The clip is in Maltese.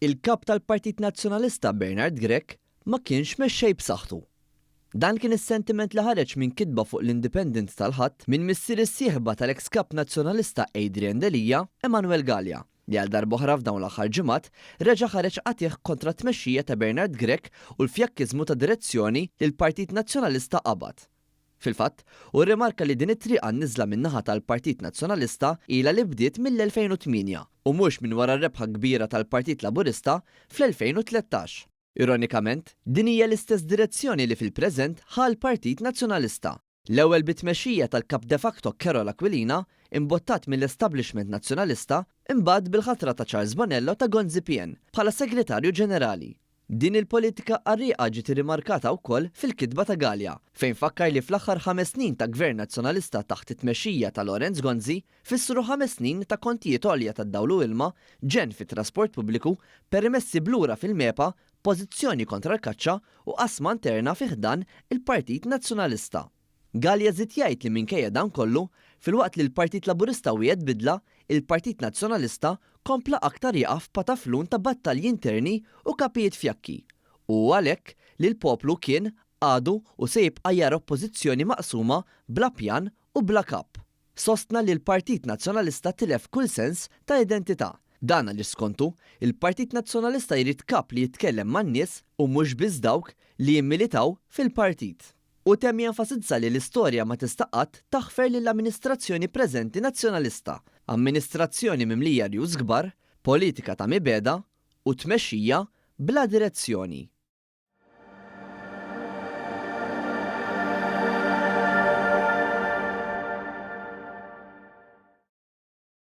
Il-Kap tal-Partit Nazzjonalista Bernard Grech ma kienx mexxej b'saħħtu. Dan kien is-sentiment li ħareġ minn kitba fuq l-Independent tal-Ħadd minn missier is-sieħba tal-eks Kap Nazzjonalista Adrian Delia, Emanuel Galea, li għal darb'oħra f'dawn l-aħħar ġimgħat reġa' ħareġ qatigħ kontra t-tmexxija ta' Bernard Grech u l-fjakkiżmu ta' direzzjoni li l-Partit Nazzjonalista qabad. Fil-fatt, hu rrimarka li din it-triq għan-niżla min-naħa tal-Partit Nazzjonalista ilha li bdiet mill-2008 u mhux minn wara r-rebħa kbira tal-Partit Laburista fl-2013. Ironikament, din hija l-istess direzzjoni li fil-preżent ħa l-Partit Nazzjonalista, l-ewwel bit-tmexxija tal-Kap de facto Karol Aquilina, imbottat mill-establishment Nazzjonalista, imbagħad bil-ħatra ta' Charles Bonello ta' Gonzi PN bħala Segretarju Ġenerali. Din il-politika qarrieqa ġiet irrimarkata wkoll fil-kitba ta' Galea, fejn fakkar li fl-aħħar ħames snin ta' Gvern Nazzjonalista taħt it-tmexxija ta' Lawrence Gonzi fissru ħames snin ta' kontijiet għolja tad-dawl u ilma, ġenn fit-trasport pubbliku, permessi b'lura fil-MEPA, pożizzjoni kontra l-kaċċa u qasma interna fi ħdan il-Partit Nazzjonalista. Galea żied jgħid li minkejja dan kollu, filwaqt li l-Partit Laburista wiegħed bidla, il-Partit Nazzjonalista kompla aktar jaqa' f'pataflun ta' battalji interni u kapijiet fjakki. U hu għalhekk li l-poplu kien, għadu u se jibqa' jara Oppożizzjoni maqsuma bla pjan u bla kap. Sostna li l-Partit Nazzjonalista tilef kull sens ta' identità. Dan għaliex skontu, il-Partit Nazzjonalista jrid kap li jitkellem man-nies u mhux biss dawk li jimmilitaw fil-partit. Hu temm jenfasizza li l-istorja ma tista' qatt taħfer lill-amministrazzjoni preżenti Nazzjonalista, amministrazzjoni mimlija rjus kbar, politika ta' mibegħda u tmexxija bla direzzjoni.